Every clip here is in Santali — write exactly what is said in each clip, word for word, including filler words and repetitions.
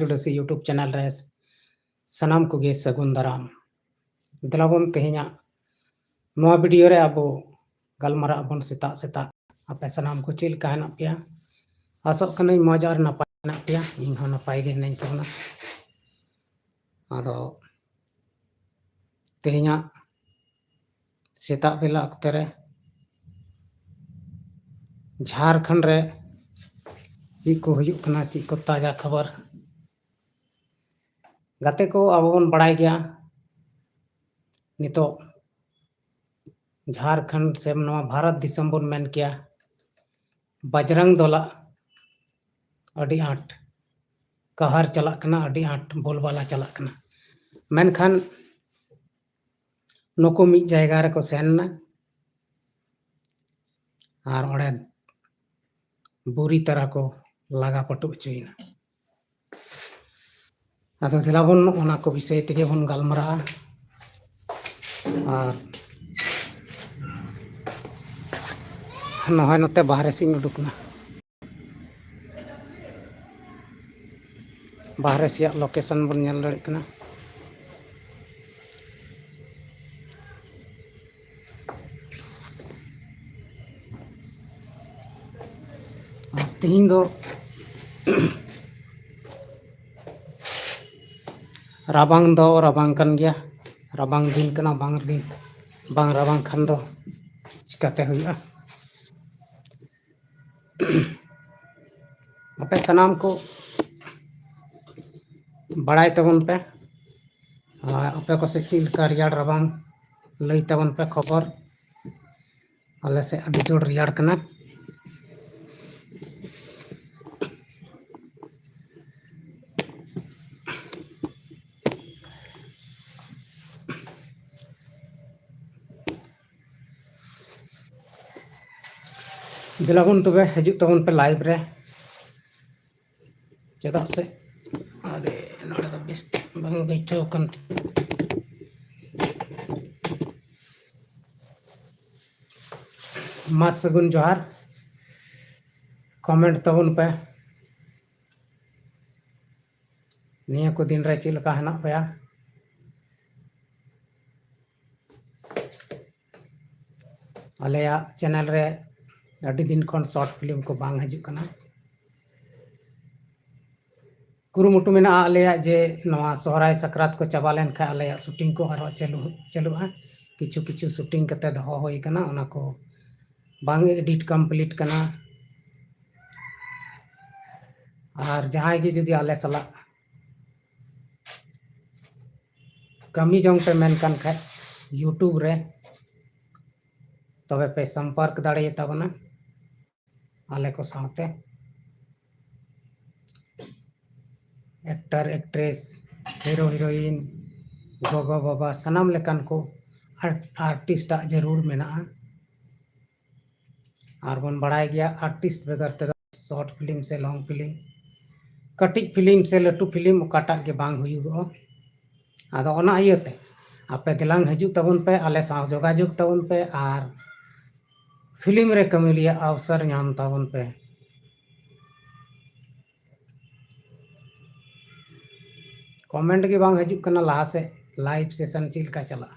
ᱡᱩᱰᱟᱹᱥᱤ YouTube channel ᱨᱮ ᱥᱟᱱᱟᱢ ᱠᱚᱜᱮ ᱥᱟᱹᱜᱩᱱ ᱫᱟᱨᱟᱢ᱾ ᱫᱮᱞᱟᱵᱚᱱ ᱛᱮᱦᱮᱧᱟᱜ ᱱᱚᱣᱟ video ᱨᱮ ᱟᱵᱚ ᱜᱟᱞᱢᱟᱨᱟᱜ ᱟᱵᱚᱱ ᱥᱮᱛᱟᱜ ᱥᱮᱛᱟᱜ᱾ ᱟᱯᱮ ᱥᱟᱱᱟᱢ ᱠᱚ ᱪᱮᱫ ᱞᱮᱠᱟ ᱦᱮᱱᱟᱜ ᱯᱮᱭᱟ? ᱟᱥᱚᱜ ᱠᱟᱹᱱᱟᱹᱧ ᱢᱚᱡᱽ ᱟᱨ ᱱᱟᱯᱟᱭ ᱦᱮᱱᱟᱜ ᱯᱮᱭᱟ᱾ ᱤᱧ ᱦᱚᱸ ᱱᱟᱯᱟᱭ ᱜᱮ ᱦᱮᱱᱟᱹᱧ ᱛᱟᱵᱚᱱᱟ᱾ ᱟᱫᱚ ᱛᱮᱦᱮᱧᱟᱜ ᱥᱮᱛᱟᱜ ᱵᱮᱞᱟ ᱚᱠᱛᱮ ᱨᱮ ᱡᱷᱟᱲᱠᱷᱚᱸᱰ ᱨᱮ ᱪᱮᱫ ᱠᱚ ᱦᱩᱭᱩᱜ ᱠᱟᱱᱟ, ᱪᱮᱫ ᱠᱚ ᱛᱟᱡᱟ ᱠᱷᱚᱵᱚᱨ? ᱜᱟᱛᱮ ᱠᱚ, ᱟᱵᱚ ᱵᱚᱱ ᱵᱟᱲᱟᱭ ᱜᱮᱭᱟ, ᱱᱤᱛᱚᱜ ᱡᱷᱟᱲᱠᱷᱚᱸᱰ ᱥᱮ ᱱᱚᱣᱟ ᱵᱷᱟᱨᱚᱛ ᱫᱤᱥᱚᱢ ᱵᱚᱱ ᱢᱮᱱ ᱠᱮᱭᱟ, ᱵᱟᱡᱽᱨᱟᱝ ᱫᱚᱞᱟᱜ ᱟᱹᱰᱤ ᱟᱸᱴ ᱠᱟᱦᱟᱨ ᱪᱟᱞᱟᱜ ᱠᱟᱱᱟ, ᱟᱹᱰᱤ ᱟᱸᱴ ᱵᱳᱞᱵᱟᱞᱟ ᱪᱟᱞᱟᱜ ᱠᱟᱱᱟ᱾ ᱢᱮᱱᱠᱷᱟᱱ ᱱᱩᱠᱩ ᱢᱤᱫ ᱡᱟᱭᱜᱟ ᱨᱮᱠᱚ ᱥᱮᱱ ᱮᱱᱟ ᱟᱨ ᱚᱸᱰᱮ ᱵᱩᱨᱤ ᱛᱟᱨᱟ ᱠᱚ ᱞᱟᱜᱟ ᱯᱟᱹᱴᱩ ᱦᱚᱪᱚᱭᱮᱱᱟ᱾ ᱟᱫᱚ ᱫᱮᱞᱟ ᱵᱚᱱ ᱚᱱᱟ ᱠᱚ ᱵᱤᱥᱚᱭ ᱛᱮᱜᱮ ᱵᱚᱱ ᱜᱟᱞᱢᱟᱨᱟᱜᱼᱟ᱾ ᱟᱨ ᱱᱚᱜᱼᱚᱭ ᱱᱚᱛᱮ ᱵᱟᱦᱨᱮ ᱥᱮᱫ ᱤᱧ ᱩᱰᱩᱠ ᱮᱱᱟ᱾ ᱵᱟᱦᱨᱮ ᱥᱮᱭᱟᱜ location ᱵᱚᱱ ᱧᱮᱞ ᱫᱟᱲᱮᱭᱟᱜ ᱠᱟᱱᱟ᱾ ᱟᱨ ᱛᱮᱦᱮᱧ ᱫᱚ ᱨᱟᱵᱟᱝ ᱫᱚ ᱨᱟᱵᱟᱝ ᱠᱟᱱ ᱜᱮᱭᱟ, ᱨᱟᱵᱟᱝ ᱫᱤᱱ ᱠᱟᱱᱟ, ᱵᱟᱝ ᱫᱤᱱ, ᱵᱟᱝ ᱨᱟᱵᱟᱝ ᱠᱷᱟᱱ ᱫᱚ ᱪᱤᱠᱟᱛᱮ ᱦᱩᱭᱩᱜᱼᱟ? ᱟᱯᱮ ᱥᱟᱱᱟᱢ ᱠᱚ ᱵᱟᱲᱟᱭ ᱛᱟᱵᱚᱱ ᱯᱮ, ᱟᱨ ᱟᱯᱮ ᱠᱚ ᱥᱮᱫ ᱪᱮᱫ ᱞᱮᱠᱟ ᱨᱮᱭᱟᱲ ᱨᱟᱵᱟᱝ ᱞᱟᱹᱭ ᱛᱟᱵᱚᱱ ᱯᱮ ᱠᱷᱚᱵᱚᱨ᱾ ᱟᱞᱮ ᱥᱮᱫ ᱟᱹᱰᱤ ᱡᱳᱨ ᱨᱮᱭᱟᱲ ᱠᱟᱱᱟ᱾ ᱫᱮᱞᱟ ᱵᱚᱱ ᱛᱚᱵᱮ ᱦᱤᱡᱩᱜ ᱛᱟᱵᱚᱱ ᱯᱮ live ᱨᱮ, ᱪᱮᱫᱟᱜ ᱥᱮ ᱟᱨᱮ ᱱᱚᱰᱮ ᱫᱚ ᱵᱮᱥ ᱵᱟᱝ ᱵᱟᱹᱭᱴᱷᱟᱹᱣ ᱠᱟᱱ ᱛᱤᱧᱟ᱾ ᱢᱟ ᱥᱟᱹᱜᱩᱱ ᱡᱚᱦᱟᱨ, comment ᱛᱟᱵᱚᱱ ᱯᱮ᱾ ᱱᱤᱭᱟᱹ ᱠᱚ ᱫᱤᱱ ᱨᱮ ᱪᱮᱫ ᱞᱮᱠᱟ ᱦᱮᱱᱟᱜ ᱯᱮᱭᱟ? ᱟᱞᱮᱭᱟᱜ ᱪᱮᱱᱮᱞ ᱨᱮ ᱟᱹᱰᱤ ᱫᱤᱱ ᱠᱷᱚᱱ ᱥᱚᱨᱴ ᱯᱷᱤᱞᱢ ᱠᱚ ᱵᱟᱝ ᱦᱤᱡᱩᱜ ᱠᱟᱱᱟ᱾ ᱠᱩᱨᱩᱢᱩᱴᱩ ᱢᱮᱱᱟᱜᱼᱟ ᱟᱞᱮᱭᱟᱜ ᱡᱮ ᱱᱚᱣᱟ ᱥᱚᱦᱨᱟᱭ ᱥᱟᱠᱨᱟᱛ ᱠᱚ ᱪᱟᱵᱟ ᱞᱮᱱᱠᱷᱟᱱ ᱟᱞᱮᱭᱟᱜ ᱥᱩᱴᱤᱝ ᱠᱚ ᱟᱨᱦᱚᱸ ᱪᱟᱹᱞᱩ, ᱪᱟᱹᱞᱩᱜᱼᱟ᱾ ᱠᱤᱪᱷᱩ ᱠᱤᱪᱷᱩ ᱥᱩᱴᱤᱝ ᱠᱟᱛᱮ ᱫᱚᱦᱚ ᱦᱩᱭ ᱠᱟᱱᱟ, ᱚᱱᱟ ᱠᱚ ᱵᱟᱝ ᱮᱰᱤᱴ ᱠᱚᱢᱯᱞᱤᱴ ᱠᱟᱱᱟ᱾ ᱟᱨ ᱡᱟᱦᱟᱸᱭ ᱜᱮ ᱡᱩᱫᱤ ᱟᱞᱮ ᱥᱟᱞᱟᱜ ᱠᱟᱹᱢᱤ ᱡᱚᱝ ᱯᱮ ᱢᱮᱱ ᱠᱟᱱ ᱠᱷᱟᱡ YouTube ᱨᱮ, ᱛᱚᱵᱮ ᱯᱮ ᱥᱚᱢᱯᱚᱨᱠ ᱫᱟᱲᱮᱭᱟᱛᱟᱵᱚᱱᱟ ᱟᱞᱮ ᱠᱚ ᱥᱟᱶᱛᱮ᱾ ᱮᱠᱴᱟᱨ, ᱮᱠᱴᱨᱮᱥ, ᱦᱤᱨᱳ, ᱦᱤᱨᱳᱭᱤᱱ, ᱜᱚᱜᱚ, ᱵᱟᱵᱟ, ᱥᱟᱱᱟᱢ ᱞᱮᱠᱟᱱ ᱠᱚ ᱟᱨ-, ᱟᱨᱴᱤᱥᱴ ᱟᱜ ᱡᱟᱹᱨᱩᱲ ᱢᱮᱱᱟᱜᱼᱟ᱾ ᱟᱨ ᱵᱚᱱ ᱵᱟᱲᱟᱭ ᱜᱮᱭᱟ, ᱟᱨᱴᱤᱥᱴ ᱵᱮᱜᱚᱨ ᱛᱮᱫᱚ ᱥᱚᱨᱴ ᱯᱷᱤᱞᱢ ᱥᱮ ᱞᱚᱝ ᱯᱷᱤᱞᱢ, ᱠᱟᱹᱴᱤᱡ ᱯᱷᱤᱞᱢ ᱥᱮ ᱞᱟᱹᱴᱩ ᱯᱷᱤᱞᱢ ᱚᱠᱟᱴᱟᱜ ᱜᱮ ᱵᱟᱝ ᱦᱩᱭᱩᱜᱚᱜᱼᱟ᱾ ᱟᱫᱚ ᱚᱱᱟ ᱤᱭᱟᱹᱛᱮ ᱟᱯᱮ ᱫᱮᱞᱟᱝ ᱦᱤᱡᱩᱜ ᱛᱟᱵᱚᱱ ᱯᱮ, ᱟᱞᱮ ᱥᱟᱶ ᱡᱳᱜᱟᱡᱳᱜᱽ ᱛᱟᱵᱚᱱ ᱯᱮ ᱟᱨ ᱯᱷᱤᱞᱢ ᱨᱮ ᱠᱟᱹᱢᱤ ᱨᱮᱭᱟᱜ ᱚᱣᱥᱚᱨ ᱧᱟᱢ ᱛᱟᱵᱚᱱ ᱯᱮ᱾ ᱠᱚᱢᱮᱱᱴ ᱜᱮ ᱵᱟᱝ ᱦᱤᱡᱩᱜ ᱠᱟᱱᱟ ᱞᱟᱦᱟ ᱥᱮᱫ, ᱞᱟᱭᱤᱵᱷ ᱥᱮᱥᱚᱱ ᱪᱮᱫ ᱞᱮᱠᱟ ᱪᱟᱞᱟᱜᱼᱟ᱾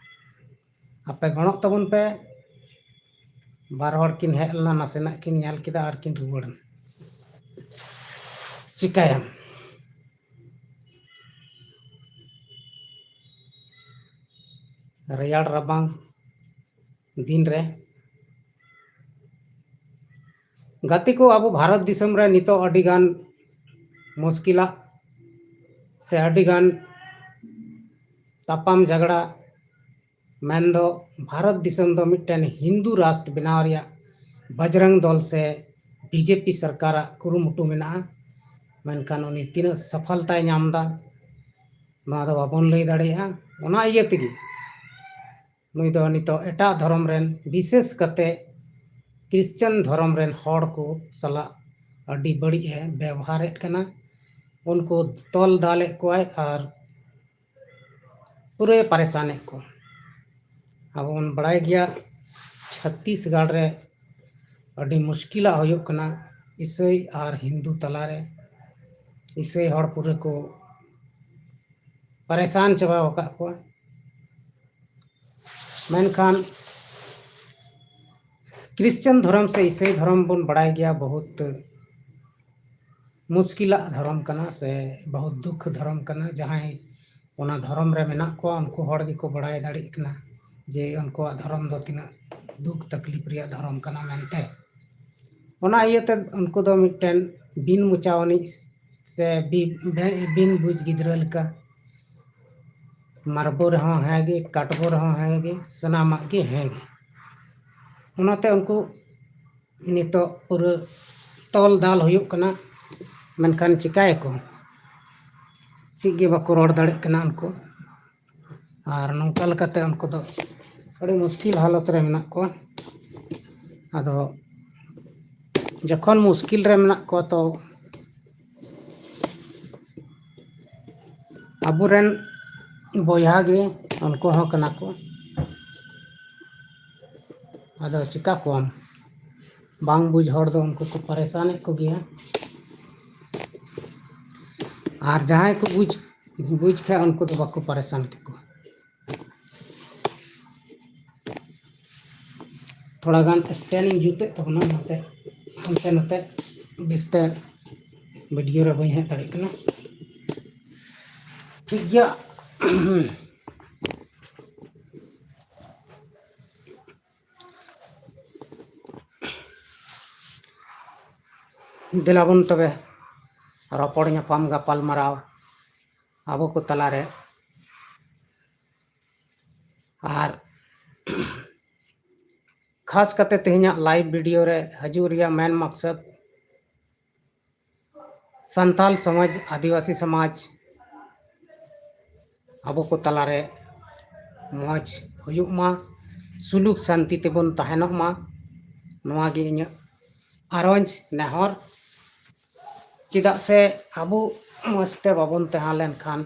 ᱟᱯᱮ ᱜᱚᱲᱚᱜ ᱛᱟᱵᱚᱱ ᱯᱮ᱾ ᱵᱟᱨ ᱦᱚᱲ ᱠᱤᱱ ᱦᱮᱡ ᱞᱮᱱᱟ, ᱱᱟᱥᱮᱱᱟᱜ ᱠᱤᱱ ᱧᱮᱞ ᱠᱮᱫᱟ ᱟᱨ ᱠᱤᱱ ᱨᱩᱣᱟᱹᱲ ᱮᱱᱟ᱾ ᱪᱤᱠᱟᱹᱭᱟᱢ? ᱨᱮᱭᱟᱲ ᱨᱟᱵᱟᱝ ᱫᱤᱱ ᱨᱮ ᱜᱟᱛᱮ ᱠᱚ, ᱟᱵᱚ ᱵᱷᱟᱨᱚᱛ ᱫᱤᱥᱚᱢ ᱨᱮ ᱱᱤᱛᱚᱜ ᱟᱹᱰᱤᱜᱟᱱ ᱢᱩᱥᱠᱤᱞᱟᱜ ᱥᱮ ᱟᱹᱰᱤᱜᱟᱱ ᱛᱟᱯᱟᱢ ᱡᱷᱟᱜᱽᱲᱟ, ᱢᱮᱱᱫᱚ ᱵᱷᱟᱨᱚᱛ ᱫᱤᱥᱚᱢ ᱫᱚ ᱢᱤᱫᱴᱮᱱ ᱦᱤᱱᱫᱩ ᱨᱟᱥᱴᱨ ᱵᱮᱱᱟᱣ ᱨᱮᱭᱟᱜ ᱵᱟᱡᱽᱨᱟᱝ ᱫᱚᱞ ᱥᱮ ᱵᱤᱡᱮᱯᱤ ᱥᱚᱨᱠᱟᱨᱟᱜ ᱠᱩᱨᱩᱢᱩᱴᱩ ᱢᱮᱱᱟᱜᱼᱟ᱾ ᱢᱮᱱᱠᱷᱟᱱ ᱩᱱᱤ ᱛᱤᱱᱟᱹᱜ ᱥᱟᱯᱷᱚᱞᱛᱟᱭ ᱧᱟᱢ ᱮᱫᱟ, ᱱᱚᱣᱟ ᱫᱚ ᱵᱟᱵᱚᱱ ᱞᱟᱹᱭ ᱫᱟᱲᱮᱭᱟᱜᱼᱟ᱾ ᱚᱱᱟ ᱤᱭᱟᱹ ᱛᱮᱜᱮ ᱱᱩᱭ ᱫᱚ ᱱᱤᱛᱚᱜ ᱮᱴᱟᱜ ᱫᱷᱚᱨᱚᱢ ᱨᱮᱱ, ᱵᱤᱥᱮᱥ ᱠᱟᱛᱮ ᱠᱨᱤᱥᱪᱟᱱ ᱫᱷᱚᱨᱚᱢ ᱨᱮᱱ ᱦᱚᱲ ᱠᱚ ᱥᱟᱞᱟᱜ ᱟᱹᱰᱤ ᱵᱟᱹᱲᱤᱡ ᱮ ᱵᱮᱵᱚᱦᱟᱨᱮᱫ ᱠᱟᱱᱟ᱾ ᱩᱱᱠᱩ ᱛᱚᱞ ᱫᱟᱞᱮᱫ ᱠᱚᱣᱟᱭ ᱟᱨ ᱯᱩᱨᱟᱹ ᱯᱟᱨᱮᱥᱟᱱᱮᱫ ᱠᱚᱣᱟ᱾ ᱟᱵᱚ ᱵᱚᱱ ᱵᱟᱲᱟᱭ ᱜᱮᱭᱟ, ᱪᱷᱟᱛᱤᱥᱜᱚᱲ ᱨᱮ ᱟᱹᱰᱤ ᱢᱩᱥᱠᱤᱞᱟᱜ ᱦᱩᱭᱩᱜ ᱠᱟᱱᱟ ᱤᱥᱟᱹᱭ ᱟᱨ ᱦᱤᱱᱫᱩ ᱛᱟᱞᱟᱨᱮ᱾ ᱤᱥᱟᱹᱭ ᱦᱚᱲ ᱯᱩᱨᱟᱹ ᱠᱚ ᱯᱟᱨᱮᱥᱟᱱ ᱪᱟᱵᱟ ᱟᱠᱟᱫ ᱠᱚᱣᱟ᱾ ᱢᱮᱱᱠᱷᱟᱱ ᱠᱨᱤᱥᱪᱟᱱ ᱫᱷᱚᱨᱚᱢ ᱥᱮ ᱤᱥᱟᱹᱭ ᱫᱷᱚᱨᱚᱢ ᱵᱚᱱ ᱵᱟᱲᱟᱭ ᱜᱮᱭᱟ, ᱵᱚᱦᱩᱛ ᱢᱩᱥᱠᱤᱞᱟᱜ ᱫᱷᱚᱨᱚᱢ ᱠᱟᱱᱟ ᱥᱮ ᱵᱚᱦᱩᱛ ᱫᱩᱠᱷ ᱫᱷᱚᱨᱚᱢ ᱠᱟᱱᱟ᱾ ᱡᱟᱦᱟᱸᱭ ᱚᱱᱟ ᱫᱷᱚᱨᱚᱢ ᱨᱮ ᱢᱮᱱᱟᱜ ᱠᱚᱣᱟ, ᱩᱱᱠᱩ ᱦᱚᱲ ᱜᱮᱠᱚ ᱵᱟᱲᱟᱭ ᱫᱟᱲᱮᱭᱟᱜ ᱠᱟᱱᱟ ᱡᱮ ᱩᱱᱠᱩᱣᱟᱜ ᱫᱷᱚᱨᱚᱢ ᱫᱚ ᱛᱤᱱᱟᱹᱜ ᱫᱩᱠ ᱛᱟᱠᱞᱤᱯ ᱨᱮᱭᱟᱜ ᱫᱷᱚᱨᱚᱢ ᱠᱟᱱᱟ ᱢᱮᱱᱛᱮ᱾ ᱚᱱᱟ ᱤᱭᱟᱹᱛᱮ ᱩᱱᱠᱩ ᱫᱚ ᱢᱤᱫᱴᱮᱱ ᱵᱤᱱ ᱢᱚᱪᱟᱣᱟᱱᱤᱡ ᱥᱮ ᱵᱤ-, ᱵᱮ-, ᱵᱤᱱ ᱵᱩᱡᱽ ᱜᱤᱫᱽᱨᱟᱹ ᱞᱮᱠᱟ ᱢᱟᱨᱵᱚ ᱨᱮᱦᱚᱸ ᱦᱮᱸ ᱜᱮ, ᱠᱟᱴᱵᱚ ᱨᱮᱦᱚᱸ ᱦᱮᱸ ᱜᱮ, ᱥᱟᱱᱟᱢᱟᱜ ᱜᱮ ᱦᱮᱸ ᱜᱮ᱾ ᱚᱱᱟᱛᱮ ᱩᱱᱠᱩ ᱱᱤᱛᱚᱜ ᱯᱩᱨᱟᱹ ᱛᱚᱞ ᱫᱟᱞ ᱦᱩᱭᱩᱜ ᱠᱟᱱᱟ, ᱢᱮᱱᱠᱷᱟᱱ ᱪᱤᱠᱟᱹᱭᱟᱠᱚ? ᱪᱮᱫ ᱜᱮ ᱵᱟᱠᱚ ᱨᱚᱲ ᱫᱟᱲᱮᱭᱟᱜ ᱠᱟᱱᱟ ᱩᱱᱠᱩ᱾ ᱟᱨ ᱱᱚᱝᱠᱟ ᱞᱮᱠᱟᱛᱮ ᱩᱱᱠᱩ ᱫᱚ ᱟᱹᱰᱤ ᱢᱩᱥᱠᱤᱞ ᱦᱟᱞᱚᱛ ᱨᱮ ᱢᱮᱱᱟᱜ ᱠᱚᱣᱟ᱾ ᱟᱫᱚ ᱡᱚᱠᱷᱚᱱ ᱢᱩᱥᱠᱤᱞ ᱨᱮ ᱢᱮᱱᱟᱜ ᱠᱚᱣᱟ, ᱛᱚ ᱟᱵᱚᱨᱮᱱ ᱵᱚᱭᱦᱟ ᱜᱮ ᱩᱱᱠᱩ ᱦᱚᱸ ᱠᱟᱱᱟ ᱠᱚ᱾ ᱟᱫᱚ ᱪᱤᱠᱟ ᱠᱚᱣᱟᱢ? ᱵᱟᱝ ᱵᱩᱡᱽ ᱦᱚᱲ ᱫᱚ ᱩᱱᱠᱩ ᱠᱚ ᱯᱟᱨᱮᱥᱟᱱᱮᱫ ᱠᱚᱜᱮᱭᱟ᱾ ᱟᱨ ᱡᱟᱦᱟᱸᱭ ᱠᱚ ᱵᱩᱡᱽ, ᱵᱩᱡᱽ ᱠᱷᱟᱡ, ᱩᱱᱠᱩ ᱫᱚ ᱵᱟᱠᱚ ᱯᱟᱨᱮᱥᱟᱱ ᱠᱮᱠᱚᱣᱟ᱾ ᱛᱷᱚᱲᱟ ᱜᱟᱱ stand ᱤᱧ ᱡᱩᱛᱮᱫ ᱛᱟᱵᱚᱱᱟ, ᱚᱱᱟᱛᱮ ᱦᱟᱱᱛᱮ ᱱᱟᱛᱮ ᱵᱮᱥᱛᱮ video ᱨᱮ ᱵᱟᱹᱧ ᱦᱮᱡ ᱫᱟᱲᱮᱭᱟᱜ ᱠᱟᱱᱟ᱾ ᱴᱷᱤᱠ ᱜᱮᱭᱟ, ᱫᱮᱞᱟ ᱵᱚᱱ ᱛᱚᱵᱮ ᱨᱚᱯᱚᱲ ᱧᱟᱯᱟᱢ ᱜᱟᱯᱟᱞ ᱢᱟᱨᱟᱣ ᱟᱵᱚ ᱠᱚ ᱛᱟᱞᱟᱨᱮ᱾ ᱟᱨ ᱠᱷᱟᱥ ᱠᱟᱛᱮ ᱛᱮᱦᱮᱧᱟᱜ live video ᱨᱮ ᱦᱤᱡᱩᱜ ᱨᱮᱭᱟᱜ ᱢᱮᱱ ᱢᱚᱠᱥᱚᱫ ᱥᱟᱱᱛᱟᱞ ᱥᱚᱢᱟᱡᱽ, ᱟᱹᱫᱤᱵᱟᱹᱥᱤ ᱥᱚᱢᱟᱡᱽ, ᱟᱵᱚ ᱠᱚ ᱛᱟᱞᱟᱨᱮ ᱢᱚᱡᱽ ᱦᱩᱭᱩᱜ ᱢᱟ, ᱥᱩᱞᱩᱠ ᱥᱟᱱᱛᱤ ᱛᱮᱵᱚᱱ ᱛᱟᱦᱮᱱᱚᱜ ᱢᱟ, ᱱᱚᱣᱟ ᱜᱮ ᱤᱧᱟᱹᱜ ᱟᱨᱚᱡᱽ ᱱᱮᱦᱚᱨ᱾ ᱪᱮᱫᱟᱜ ᱥᱮ ᱟᱵᱚ ᱢᱚᱡᱽ ᱛᱮ ᱵᱟᱵᱚᱱ ᱛᱟᱦᱮᱸ ᱞᱮᱱᱠᱷᱟᱱ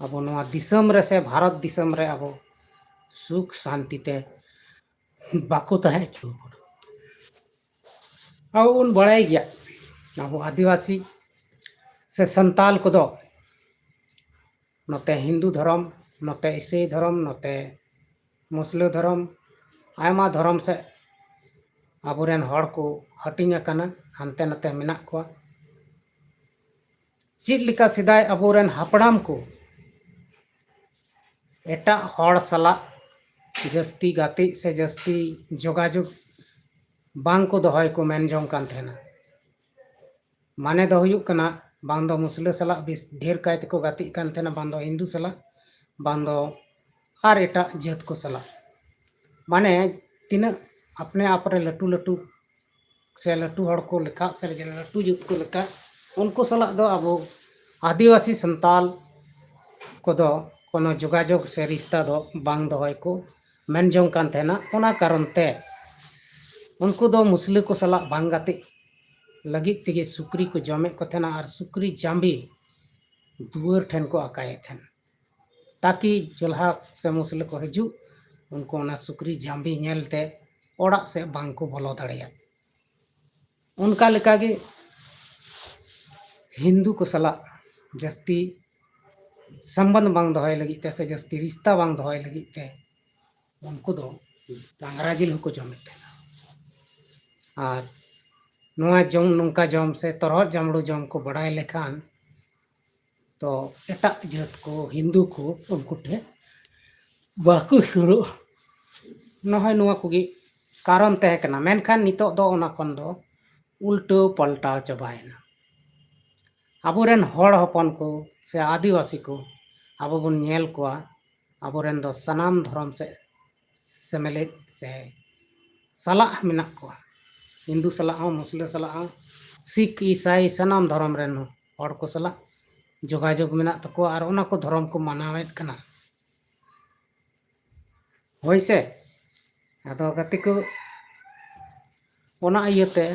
ᱟᱵᱚ ᱱᱚᱣᱟ ᱫᱤᱥᱚᱢ ᱨᱮ ᱥᱮ ᱵᱷᱟᱨᱚᱛ ᱫᱤᱥᱚᱢ ᱨᱮ ᱟᱵᱚ ᱥᱩᱠ ᱥᱟᱱᱛᱤ ᱛᱮ ᱵᱟᱠᱚ ᱛᱟᱦᱮᱸ ᱦᱚᱪᱚ ᱵᱚᱱᱟ᱾ ᱟᱵᱚ ᱵᱚᱱ ᱵᱟᱲᱟᱭ ᱜᱮᱭᱟ, ᱟᱵᱚ ᱟᱹᱫᱤᱵᱟᱹᱥᱤ ᱥᱮ ᱥᱟᱱᱛᱟᱞ ᱠᱚᱫᱚ ᱱᱚᱛᱮ ᱦᱤᱱᱫᱩ ᱫᱷᱚᱨᱚᱢ, ᱱᱚᱛᱮ ᱤᱥᱟᱹᱭ ᱫᱷᱚᱨᱚᱢ, ᱱᱚᱛᱮ ᱢᱩᱥᱞᱟᱹ ᱫᱷᱚᱨᱚᱢ, ᱟᱭᱢᱟ ᱫᱷᱚᱨᱚᱢ ᱥᱮᱫ ᱟᱵᱚᱨᱮᱱ ᱦᱚᱲ ᱠᱚ ᱦᱟᱹᱴᱤᱧ ᱟᱠᱟᱱᱟ, ᱦᱟᱱᱛᱮ ᱱᱟᱛᱮ ᱢᱮᱱᱟᱜ ᱠᱚᱣᱟ᱾ ᱪᱮᱫ ᱞᱮᱠᱟ ᱥᱮᱫᱟᱭ ᱟᱵᱚᱨᱮᱱ ᱦᱟᱯᱲᱟᱢ ᱠᱚ ᱮᱴᱟᱜ ᱦᱚᱲ ᱥᱟᱞᱟᱜ ᱡᱟᱹᱥᱛᱤ ᱜᱟᱛᱮᱜ ᱥᱮ ᱡᱟᱹᱥᱛᱤ ᱡᱳᱜᱟᱡᱳᱜᱽ ᱵᱟᱝ ᱠᱚ ᱫᱚᱦᱚᱭ ᱠᱚ ᱢᱮᱱ ᱡᱚᱝ ᱠᱟᱱ ᱛᱟᱦᱮᱱᱟ᱾ ᱢᱟᱱᱮ ᱫᱚ ᱦᱩᱭᱩᱜ ᱠᱟᱱᱟ, ᱵᱟᱝ ᱫᱚ ᱢᱩᱥᱞᱟᱹ ᱥᱟᱞᱟᱜ ᱵᱮᱥ ᱰᱷᱮᱨ ᱠᱟᱭ ᱛᱮᱠᱚ ᱜᱟᱛᱮᱜ ᱠᱟᱱ ᱛᱟᱦᱮᱱᱟ, ᱵᱟᱝ ᱫᱚ ᱦᱤᱱᱫᱩ ᱥᱟᱞᱟᱜ, ᱵᱟᱝ ᱫᱚ ᱟᱨ ᱮᱴᱟᱜ ᱡᱟᱹᱛ ᱠᱚ ᱥᱟᱞᱟᱜ᱾ ᱢᱟᱱᱮ ᱛᱤᱱᱟᱹᱜ ᱟᱯᱱᱮ ᱟᱯ ᱨᱮ ᱞᱟᱹᱴᱩ ᱞᱟᱹᱴᱩ ᱥᱮ ᱞᱟᱹᱴᱩ ᱦᱚᱲ ᱠᱚ ᱞᱮᱠᱷᱟᱜ ᱥᱮ ᱞᱟᱹᱴᱩ ᱡᱟᱹᱛ ᱠᱚ ᱞᱮᱠᱷᱟᱜ, ᱩᱱᱠᱩ ᱥᱟᱞᱟᱜ ᱫᱚ ᱟᱵᱚ ᱟᱹᱫᱤᱵᱟᱹᱥᱤ ᱥᱟᱱᱛᱟᱞ ᱠᱚᱫᱚ ᱠᱳᱱᱳ ᱡᱳᱜᱟᱡᱳᱜᱽ ᱥᱮ ᱨᱤᱥᱛᱟ ᱫᱚ ᱵᱟᱝ ᱫᱚᱦᱚᱭ ᱠᱚ ᱢᱮᱱ ᱡᱚᱝ ᱠᱟᱱ ᱛᱟᱦᱮᱱᱟ᱾ ᱚᱱᱟ ᱠᱟᱨᱚᱱ ᱛᱮ ᱩᱱᱠᱩ ᱫᱚ ᱢᱩᱥᱞᱟᱹ ᱠᱚ ᱥᱟᱞᱟᱜ ᱵᱟᱝ ᱜᱟᱛᱮᱜ ᱞᱟᱹᱜᱤᱫ ᱛᱮᱜᱮ ᱥᱩᱠᱨᱤ ᱠᱚ ᱡᱚᱢᱮᱫ ᱠᱚ ᱛᱟᱦᱮᱱᱟ ᱟᱨ ᱥᱩᱠᱨᱤ ᱡᱟᱸᱵᱤ ᱫᱩᱣᱟᱹᱨ ᱴᱷᱮᱱ ᱠᱚ ᱟᱠᱟᱭᱮᱫ ᱛᱟᱦᱮᱱᱟ, ᱛᱟᱠᱤ ᱡᱚᱞᱦᱟ ᱥᱮ ᱢᱩᱥᱞᱟᱹ ᱠᱚ ᱦᱤᱡᱩᱜ, ᱩᱱᱠᱩ ᱚᱱᱟ ᱥᱩᱠᱨᱤ ᱡᱟᱸᱵᱤ ᱧᱮᱞ ᱛᱮ ᱚᱲᱟᱜ ᱥᱮᱫ ᱵᱟᱝ ᱠᱚ ᱵᱚᱞᱚ ᱫᱟᱲᱮᱭᱟᱜ᱾ ᱚᱱᱠᱟ ᱞᱮᱠᱟᱜᱮ ᱦᱤᱱᱫᱩ ᱠᱚ ᱥᱟᱞᱟᱜ ᱡᱟᱹᱥᱛᱤ ᱥᱚᱢᱵᱚᱱᱫᱷ ᱵᱟᱝ ᱫᱚᱦᱚᱭ ᱞᱟᱹᱜᱤᱫ ᱛᱮ ᱥᱮ ᱡᱟᱹᱥᱛᱤ ᱨᱤᱥᱛᱟ ᱵᱟᱝ ᱫᱚᱦᱚᱭ ᱞᱟᱹᱜᱤᱫ ᱛᱮ ᱩᱱᱠᱩ ᱫᱚ ᱰᱟᱝᱨᱟ ᱡᱤᱞ ᱦᱚᱸᱠᱚ ᱡᱚᱢᱮᱫ ᱛᱟᱦᱮᱱᱟ᱾ ᱟᱨ ᱱᱚᱣᱟ ᱡᱚᱢ, ᱱᱚᱝᱠᱟ ᱡᱚᱢ ᱥᱮ ᱛᱚᱨᱦᱚᱫ ᱡᱟᱢᱲᱩ ᱡᱚᱢ ᱠᱚ ᱵᱟᱲᱟᱭ ᱞᱮᱠᱷᱟᱱ ᱛᱚ ᱮᱴᱟᱜ ᱡᱟᱹᱛ ᱠᱚ, ᱦᱤᱱᱫᱩ ᱠᱚ ᱩᱱᱠᱩ ᱴᱷᱮᱱ ᱵᱟᱠᱚ ᱥᱩᱨᱩᱜᱼᱟ᱾ ᱱᱚᱜᱼᱚᱭ ᱱᱚᱣᱟ ᱠᱚᱜᱮ ᱠᱟᱨᱚᱱ ᱛᱟᱦᱮᱸ ᱠᱟᱱᱟ᱾ ᱢᱮᱱᱠᱷᱟᱱ ᱱᱤᱛᱚᱜ ᱫᱚ ᱚᱱᱟ ᱠᱷᱚᱱ ᱫᱚ ᱩᱞᱴᱟᱹᱣ ᱯᱟᱞᱴᱟᱣ ᱪᱟᱵᱟᱭᱮᱱᱟ᱾ ᱟᱵᱚᱨᱮᱱ ᱦᱚᱲ ᱦᱚᱯᱚᱱ ᱠᱚ ᱥᱮ ᱟᱹᱫᱤᱵᱟᱹᱥᱤ ᱠᱚ ᱟᱵᱚ ᱵᱚᱱ ᱧᱮᱞ ᱠᱚᱣᱟ, ᱟᱵᱚᱨᱮᱱ ᱫᱚ ᱥᱟᱱᱟᱢ ᱫᱷᱚᱨᱚᱢ ᱥᱮᱫ ᱥᱮᱢᱞᱮᱫ ᱥᱮ ᱥᱟᱞᱟᱜ ᱢᱮᱱᱟᱜ ᱠᱚᱣᱟ᱾ ᱦᱤᱱᱫᱩ ᱥᱟᱞᱟᱜ ᱦᱚᱸ, ᱢᱩᱥᱞᱟᱹ ᱥᱟᱞᱟᱜ ᱦᱚᱸ, ᱥᱤᱠᱷ, ᱤᱥᱟᱭ, ᱥᱟᱱᱟᱢ ᱫᱷᱚᱨᱚᱢ ᱨᱮᱱ ᱦᱚᱲ ᱠᱚ ᱥᱟᱞᱟᱜ ᱡᱳᱜᱟᱡᱳᱜᱽ ᱢᱮᱱᱟᱜ ᱛᱟᱠᱚᱣᱟ ᱟᱨ ᱚᱱᱟ ᱠᱚ ᱫᱷᱚᱨᱚᱢ ᱠᱚ ᱢᱟᱱᱟᱣᱮᱫ ᱠᱟᱱᱟ᱾ ᱦᱳᱭ ᱥᱮ? ᱟᱫᱚ ᱜᱟᱛᱮ ᱠᱚ, ᱚᱱᱟ ᱤᱭᱟᱹᱛᱮ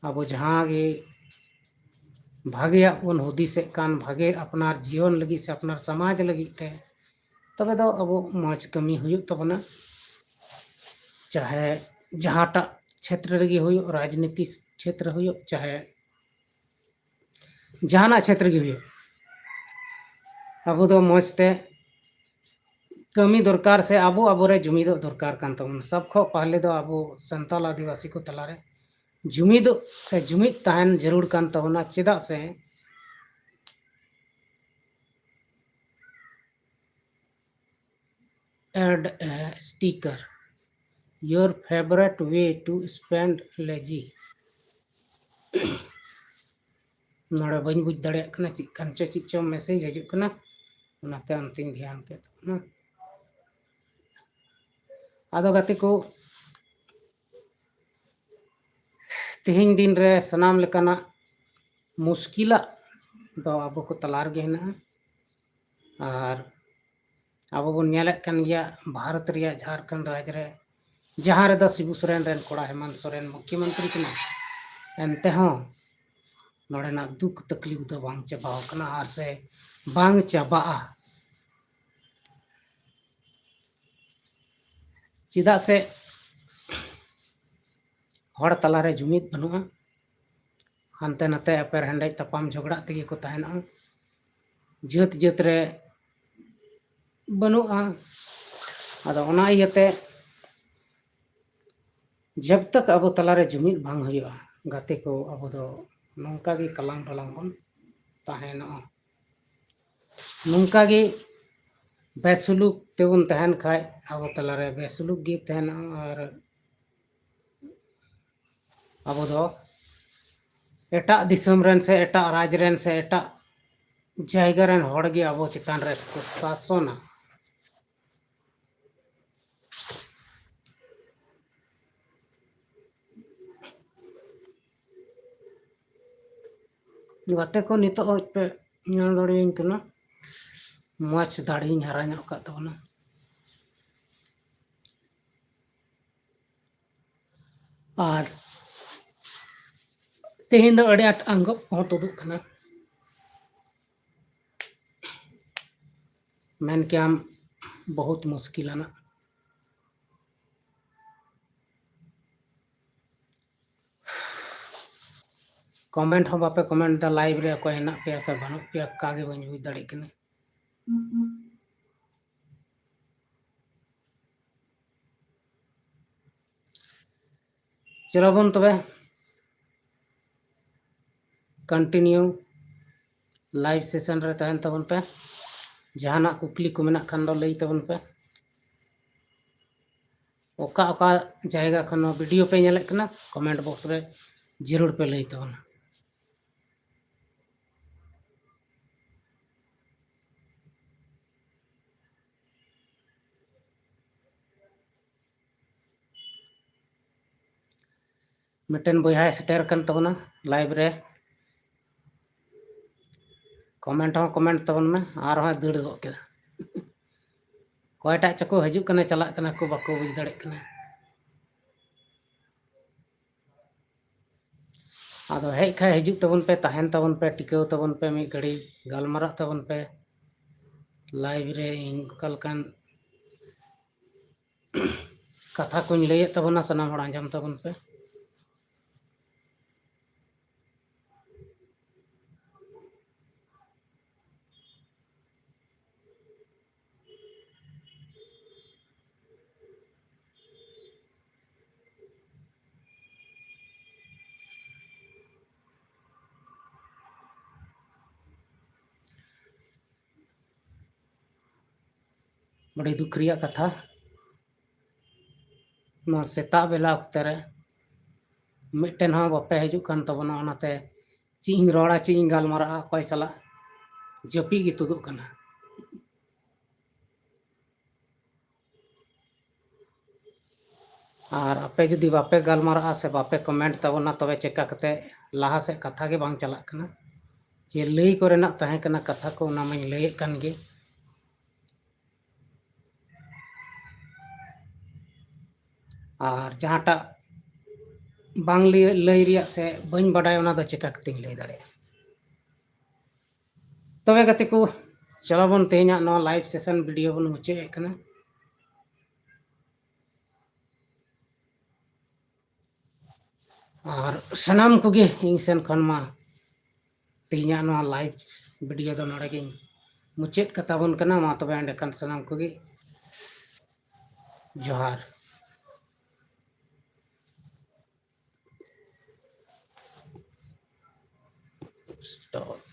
ᱟᱵᱚ ᱡᱟᱦᱟᱸ ᱜᱮ ᱵᱷᱟᱜᱮᱭᱟᱜ ᱵᱚᱱ ᱦᱩᱫᱤᱥᱮᱫ ᱠᱟᱱ, ᱵᱷᱟᱜᱮ ᱟᱯᱱᱟᱨ ᱡᱤᱭᱚᱱ ᱞᱟᱹᱜᱤᱫ ᱥᱮ ᱟᱯᱱᱟᱨ ᱥᱚᱢᱟᱡᱽ ᱞᱟᱹᱜᱤᱫ ᱛᱮ, ᱛᱚᱵᱮ ᱫᱚ ᱟᱵᱚ ᱢᱚᱡᱽ ᱠᱟᱹᱢᱤ ᱦᱩᱭᱩᱜ ᱛᱟᱵᱚᱱᱟ᱾ ᱪᱟᱦᱮ ᱡᱟᱦᱟᱸᱴᱟᱜ ᱪᱷᱮᱛᱨᱚ ᱨᱮᱜᱮ ᱦᱩᱭᱩᱜ, ᱨᱟᱡᱽᱱᱤᱛᱤ ᱪᱷᱮᱛᱨᱚ ᱦᱩᱭᱩᱜ, ᱪᱟᱦᱮ ᱡᱟᱦᱟᱱᱟᱜ ᱪᱷᱮᱛᱨᱚ ᱜᱮ ᱦᱩᱭᱩᱜ, ᱟᱵᱚ ᱫᱚ ᱢᱚᱡᱽ ᱛᱮ ᱠᱟᱹᱢᱤ ᱫᱚᱨᱠᱟᱨ ᱥᱮ ᱟᱵᱚ ᱟᱵᱚᱨᱮ ᱡᱩᱢᱤᱫᱚᱜ ᱫᱚᱨᱠᱟᱨ ᱠᱟᱱ ᱛᱟᱵᱚᱱᱟ᱾ ᱥᱟᱵ ᱠᱷᱚᱱ ᱯᱟᱦᱞᱮ ᱫᱚ ᱟᱵᱚ ᱥᱟᱱᱛᱟᱲ ᱟᱹᱫᱤᱵᱟᱹᱥᱤ ᱠᱚ ᱛᱟᱞᱟᱨᱮ ᱡᱩᱢᱤᱫᱚᱜ ᱥᱮ ᱡᱩᱢᱤᱫ ᱛᱟᱦᱮᱱ ᱡᱟᱹᱨᱩᱲ ᱠᱟᱱ ᱛᱟᱵᱚᱱᱟ᱾ ᱪᱮᱫᱟᱜ ᱥᱮ add a sticker, your favorite way to spend lazy. ᱱᱚᱰᱮ ᱵᱟᱹᱧ ᱵᱩᱡᱽ ᱫᱟᱲᱮᱭᱟᱜ ᱠᱟᱱᱟ ᱪᱮᱫ ᱠᱟᱱ ᱪᱚ, ᱪᱮᱫ ᱪᱚ message ᱦᱤᱡᱩᱜ ᱠᱟᱱᱟ, ᱚᱱᱟᱛᱮ ᱚᱱᱛᱮᱧ ᱫᱷᱮᱭᱟᱱ ᱠᱮᱫ ᱛᱟᱵᱚᱱᱟ᱾ ᱟᱫᱚ ᱜᱟᱛᱮ ᱠᱚ, ᱛᱮᱦᱮᱧ ᱫᱤᱱ ᱨᱮ ᱥᱟᱱᱟᱢ ᱞᱮᱠᱟᱱᱟᱜ ᱢᱩᱥᱠᱤᱞᱟᱜ ᱫᱚ ᱟᱵᱚ ᱠᱚ ᱛᱟᱞᱟ ᱨᱮᱜᱮ ᱦᱮᱱᱟᱜᱼᱟ᱾ ᱟᱨ ᱟᱵᱚ ᱵᱚᱱ ᱧᱮᱞᱮᱫ ᱠᱟᱱ ᱜᱮᱭᱟ, ᱵᱷᱟᱨᱚᱛ ᱨᱮᱭᱟᱜ ᱡᱷᱟᱲᱠᱷᱚᱸᱰ ᱨᱟᱡᱽ ᱨᱮ, ᱡᱟᱦᱟᱸ ᱨᱮᱫᱚ ᱥᱤᱵᱩ ᱥᱚᱨᱮᱱ ᱨᱮᱱ ᱠᱚᱲᱟ ᱦᱮᱢᱟᱱᱛ ᱥᱚᱨᱮᱱ ᱢᱩᱠᱷᱭᱚᱢᱚᱱᱛᱨᱤ ᱠᱟᱱᱟᱭ, ᱮᱱᱛᱮ ᱦᱚᱸ ᱱᱚᱰᱮᱱᱟᱜ ᱫᱩᱠ ᱛᱟᱠᱞᱤᱯ ᱫᱚ ᱵᱟᱝ ᱪᱟᱵᱟᱣ ᱠᱟᱱᱟ ᱟᱨ ᱥᱮ ᱵᱟᱝ ᱪᱟᱵᱟᱜᱼᱟ᱾ ᱪᱮᱫᱟᱜ ᱥᱮ ᱦᱚᱲ ᱛᱟᱞᱟᱨᱮ ᱡᱩᱢᱤᱫ ᱵᱟᱹᱱᱩᱜᱼᱟ᱾ ᱦᱟᱱᱛᱮ ᱱᱟᱛᱮ ᱮᱯᱮᱨ ᱦᱮᱸᱰᱮᱡ ᱛᱟᱯᱟᱢ ᱡᱷᱚᱜᱽᱲᱟᱜ ᱛᱮᱜᱮ ᱠᱚ ᱛᱟᱦᱮᱱᱚᱜᱼᱟ᱾ ᱡᱟᱹᱛ ᱡᱟᱹᱛ ᱨᱮ ᱵᱟᱹᱱᱩᱜᱼᱟ᱾ ᱟᱫᱚ ᱚᱱᱟ ᱤᱭᱟᱹᱛᱮ ᱡᱟᱵ ᱛᱟᱠ ᱟᱵᱚ ᱛᱟᱞᱟᱨᱮ ᱡᱩᱢᱤᱫ ᱵᱟᱝ ᱦᱩᱭᱩᱜᱼᱟ ᱜᱟᱛᱮ ᱠᱚ, ᱟᱵᱚ ᱫᱚ ᱱᱚᱝᱠᱟ ᱜᱮ ᱠᱟᱞᱟᱝ ᱰᱷᱚᱞᱟᱝ ᱵᱚᱱ ᱛᱟᱦᱮᱱᱚᱜᱼᱟ᱾ ᱱᱚᱝᱠᱟ ᱜᱮ ᱵᱮᱥᱩᱞᱩᱠ ᱛᱮᱵᱚᱱ ᱛᱟᱦᱮᱱ ᱠᱷᱟᱡ ᱟᱵᱚ ᱛᱟᱞᱟᱨᱮ ᱵᱮᱥᱩᱞᱩᱠ ᱜᱮ ᱛᱟᱦᱮᱱᱟ᱾ ᱟᱨ ᱟᱵᱚ ᱫᱚ ᱮᱴᱟᱜ ᱫᱤᱥᱚᱢ ᱨᱮᱱ ᱥᱮ ᱮᱴᱟᱜ ᱨᱟᱡᱽ ᱨᱮᱱ ᱥᱮ ᱮᱴᱟᱜ ᱡᱟᱭᱜᱟ ᱨᱮᱱ ᱦᱚᱲ ᱜᱮ ᱟᱵᱚ ᱪᱮᱛᱟᱱ ᱨᱮ ᱠᱚ ᱥᱟᱥᱚᱱᱟ᱾ ᱜᱟᱛᱮ ᱠᱚ, ᱱᱤᱛᱚᱜ ᱦᱚᱸ ᱯᱮ ᱧᱮᱞ ᱫᱟᱲᱮᱭᱟᱹᱧ ᱠᱟᱱᱟ, ᱢᱚᱡᱽ ᱫᱟᱲᱮᱧ ᱦᱟᱨᱟ ᱧᱚᱜ ᱠᱟᱜ ᱛᱟᱵᱚᱱᱟ᱾ ᱟᱨ ᱛᱮᱦᱮᱧ ᱫᱚ ᱟᱹᱰᱤ ᱟᱸᱴ ᱟᱸᱜᱚᱵ ᱠᱚᱦᱚᱸ ᱛᱩᱫᱩᱜ ᱠᱟᱱᱟ, ᱢᱮᱱ ᱠᱮᱭᱟᱢ ᱵᱚᱦᱩᱛ ᱢᱩᱥᱠᱤᱞ ᱟᱱᱟᱜ᱾ ᱠᱚᱢᱮᱱᱴ ᱦᱚᱸ ᱵᱟᱯᱮ ᱠᱚᱢᱮᱱᱴ ᱮᱫᱟ, ᱞᱟᱭᱤᱵᱷ ᱨᱮ ᱚᱠᱚᱭ ᱦᱮᱱᱟᱜ ᱯᱮᱭᱟ ᱥᱮ ᱵᱟᱹᱱᱩᱜ ᱯᱮᱭᱟ, ᱚᱠᱟ ᱜᱮ ᱵᱟᱹᱧ ᱵᱩᱡᱽ ᱫᱟᱲᱮᱭᱟᱜ ᱠᱟᱱᱟ᱾ ᱪᱚᱞᱚ ᱵᱚᱱ ᱛᱚᱵᱮ continue live session ᱨᱮ ᱛᱟᱦᱮᱱ ᱛᱟᱵᱚᱱ ᱯᱮ᱾ ᱡᱟᱦᱟᱱᱟᱜ ᱠᱩᱠᱞᱤ ᱠᱚ ᱢᱮᱱᱟᱜ ᱠᱷᱟᱱ ᱫᱚ ᱞᱟᱹᱭ ᱛᱟᱵᱚᱱ ᱯᱮ᱾ ᱚᱠᱟ ᱚᱠᱟ ᱡᱟᱭᱜᱟ ᱠᱷᱚᱱ ᱱᱚᱣᱟ video ᱯᱮ ᱧᱮᱞᱮᱫ ᱠᱟᱱᱟ, comment box ᱨᱮ ᱡᱟᱹᱨᱩᱲ ᱯᱮ ᱞᱟᱹᱭ ᱛᱟᱵᱚᱱᱟ᱾ ᱢᱤᱫᱴᱮᱱ ᱵᱚᱭᱦᱟᱭ ᱥᱮᱴᱮᱨ ᱟᱠᱟᱱ ᱛᱟᱵᱚᱱᱟ live ᱨᱮ᱾ Comment ᱦᱚᱸ comment ᱛᱟᱵᱚᱱ ᱢᱮ, ᱟᱨᱦᱚᱸᱭ ᱫᱟᱹᱲ ᱜᱚᱫ ᱠᱮᱫᱟ᱾ ᱚᱠᱚᱭᱴᱟᱜ ᱪᱚᱠᱚ ᱦᱤᱡᱩᱜ ᱠᱟᱱᱟ, ᱪᱟᱞᱟᱜ ᱠᱟᱱᱟ ᱠᱚ, ᱵᱟᱠᱚ ᱵᱩᱡᱽ ᱫᱟᱲᱮᱭᱟᱜ ᱠᱟᱱᱟ᱾ ᱟᱫᱚ ᱦᱮᱡ ᱠᱷᱟᱡ ᱦᱤᱡᱩᱜ ᱛᱟᱵᱚᱱ ᱯᱮ, ᱛᱟᱦᱮᱱ ᱛᱟᱵᱚᱱ ᱯᱮ, ᱴᱤᱠᱟᱹᱣ ᱛᱟᱵᱚᱱ ᱯᱮ, ᱢᱤᱫ ᱜᱷᱟᱹᱲᱤ ᱜᱟᱞᱢᱟᱨᱟᱜ ᱛᱟᱵᱚᱱ ᱯᱮ᱾ Live ᱨᱮ ᱤᱧ ᱚᱠᱟ ᱞᱮᱠᱟᱱ ᱠᱟᱛᱷᱟ ᱠᱚᱧ ᱞᱟᱹᱭᱮᱫ ᱛᱟᱵᱚᱱᱟ, ᱥᱟᱱᱟᱢ ᱦᱚᱲ ᱟᱸᱡᱚᱢ ᱛᱟᱵᱚᱱ ᱯᱮ᱾ ᱟᱹᱰᱤ ᱫᱩᱠ ᱨᱮᱭᱟᱜ ᱠᱟᱛᱷᱟ, ᱱᱚᱣᱟ ᱥᱮᱛᱟᱜ ᱵᱮᱞᱟ ᱚᱠᱛᱮ ᱨᱮ ᱢᱤᱫᱴᱮᱱ ᱦᱚᱸ ᱵᱟᱯᱮ ᱦᱤᱡᱩᱜ ᱠᱟᱱ ᱛᱟᱵᱚᱱᱟ, ᱚᱱᱟᱛᱮ ᱪᱮᱫ ᱤᱧ ᱨᱚᱲᱟ, ᱪᱮᱫ ᱤᱧ ᱜᱟᱞᱢᱟᱨᱟᱜᱼᱟ, ᱚᱠᱚᱭ ᱥᱟᱞᱟᱜ, ᱡᱟᱹᱯᱤᱫ ᱜᱮ ᱛᱩᱫᱩᱜ ᱠᱟᱱᱟ᱾ ᱟᱨ ᱟᱯᱮ ᱡᱩᱫᱤ ᱵᱟᱯᱮ ᱜᱟᱞᱢᱟᱨᱟᱜᱼᱟ ᱥᱮ ᱵᱟᱯᱮ comment ᱛᱟᱵᱚᱱᱟ, ᱛᱚᱵᱮ ᱪᱮᱠᱟ ᱠᱟᱛᱮ ᱞᱟᱦᱟ ᱥᱮᱫ ᱠᱟᱛᱷᱟ ᱜᱮ ᱵᱟᱝ ᱪᱟᱞᱟᱜ ᱠᱟᱱᱟ᱾ ᱡᱮ ᱞᱟᱹᱭ ᱠᱚᱨᱮᱱᱟᱜ ᱛᱟᱦᱮᱸ ᱠᱟᱱᱟ ᱠᱟᱛᱷᱟ ᱠᱚ, ᱚᱱᱟ ᱢᱟᱧ ᱞᱟᱹᱭᱮᱫ ᱠᱟᱱ ᱜᱮ᱾ ᱟᱨ ᱡᱟᱦᱟᱸᱴᱟᱜ ᱵᱟᱝ ᱞᱟᱹᱭ, ᱞᱟᱹᱭ ᱨᱮᱭᱟᱜ ᱥᱮ ᱵᱟᱹᱧ ᱵᱟᱰᱟᱭᱟ, ᱚᱱᱟ ᱫᱚ ᱪᱮᱠᱟ ᱠᱟᱛᱮᱧ ᱞᱟᱹᱭ ᱫᱟᱲᱮᱭᱟᱜᱼᱟ? ᱛᱚᱵᱮ ᱜᱟᱛᱮ ᱠᱚ, ᱪᱚᱞᱚ ᱵᱚᱱ ᱛᱮᱦᱮᱧᱟᱜ ᱱᱚᱣᱟ live session video ᱵᱚᱱ ᱢᱩᱪᱟᱹᱫ ᱮᱫ ᱠᱟᱱᱟ᱾ ᱟᱨ ᱥᱟᱱᱟᱢ ᱠᱚᱜᱮ ᱤᱧ ᱥᱮᱱ ᱠᱷᱚᱱ ᱢᱟ ᱛᱮᱦᱮᱧᱟᱜ ᱱᱚᱣᱟ live video ᱫᱚ ᱱᱚᱰᱮ ᱜᱤᱧ ᱢᱩᱪᱟᱹᱫ ᱠᱟᱛᱟ ᱵᱚᱱ ᱠᱟᱱᱟ᱾ ᱢᱟ ᱛᱚᱵᱮ ᱮᱸᱰᱮᱠᱷᱟᱱ ᱥᱟᱱᱟᱢ ᱠᱚᱜᱮ ᱡᱚᱦᱟᱨ᱾ Stop.